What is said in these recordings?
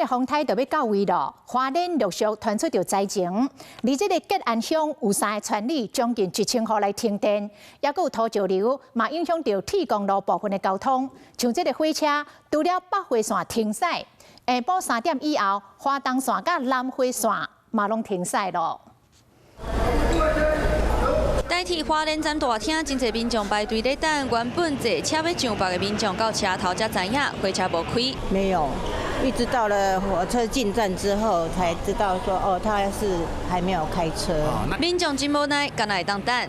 風颱就欲到位囉，花蓮陸續傳出著災情，佇這个吉安鄉有三个村里將近1000戶來停電，猶閣有土石流，嘛影響著鐵公路部分的交通。像這个火車，除了北回線停駛，下晡3點以後，花東線佮南迴線嘛攏停駛囉。台鐵花蓮站大廳，真濟民眾排隊咧等，原本坐車欲上北的民眾到車頭才知影火車無開。沒有，一直到了火車進站之後，才知道說哦，他是還沒有開車。民眾真無奈，干焦會當等。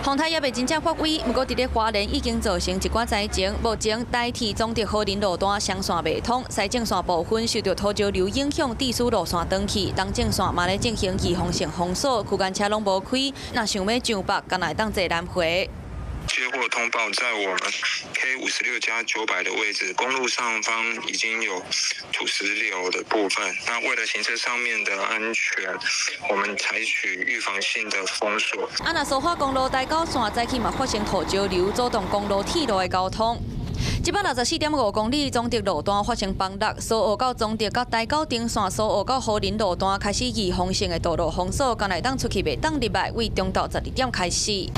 風颱猶未真正發威，毋過佇咧花蓮已經造成一寡災情。目前台鐵總得好林路段雙線袂通，西正線部分受著土石流影響，致使路線斷去，東正線嘛咧進行預防性封鎖，區間車攏無開。若想欲上北，干焦會當坐南迴。接獲通報，在我們 K56+900的位置，公路上方已經有土石流的部分。那為了行車上面的安全，我們採取預防性的封鎖。啊，若蘇花公路台九線早起嘛發生土石流，阻斷公路鐵路的交通。164.5公里總德路段發生崩落，蘇澳到總德佮台九頂線蘇澳到和林路段開始預防性的道路封鎖，干焦會當出去袂當入來，為中晝12點開始。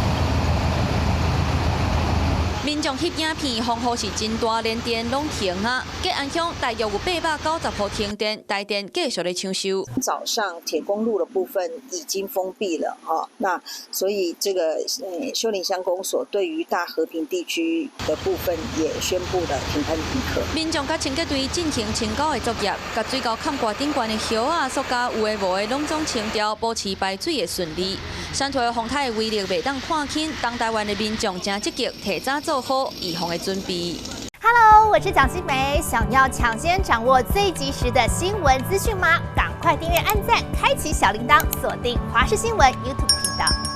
民眾翕影片，風雨是真大，連電攏停啊！吉安鄉大約有890戶停電，台電繼續咧搶修。早上鐵公路的部分已經封閉了，哈，那所以這個秀林鄉公所對於大和平地區的部分也宣布了停班停課。民眾佮清潔隊進行清溝的作業，共水溝崁蓋頂懸的葉仔、塑膠有的無的攏總清掉，保持排水的順利。山圖的風颱的威力袂當看輕，東台灣的民眾誠積極，提早做好預防的準備。 Hello，我是蔣新梅，想要搶先掌握最及時的新聞資訊嗎？趕快訂閱、按讚、開啟小鈴鐺，鎖定華視新聞 YouTube 頻道。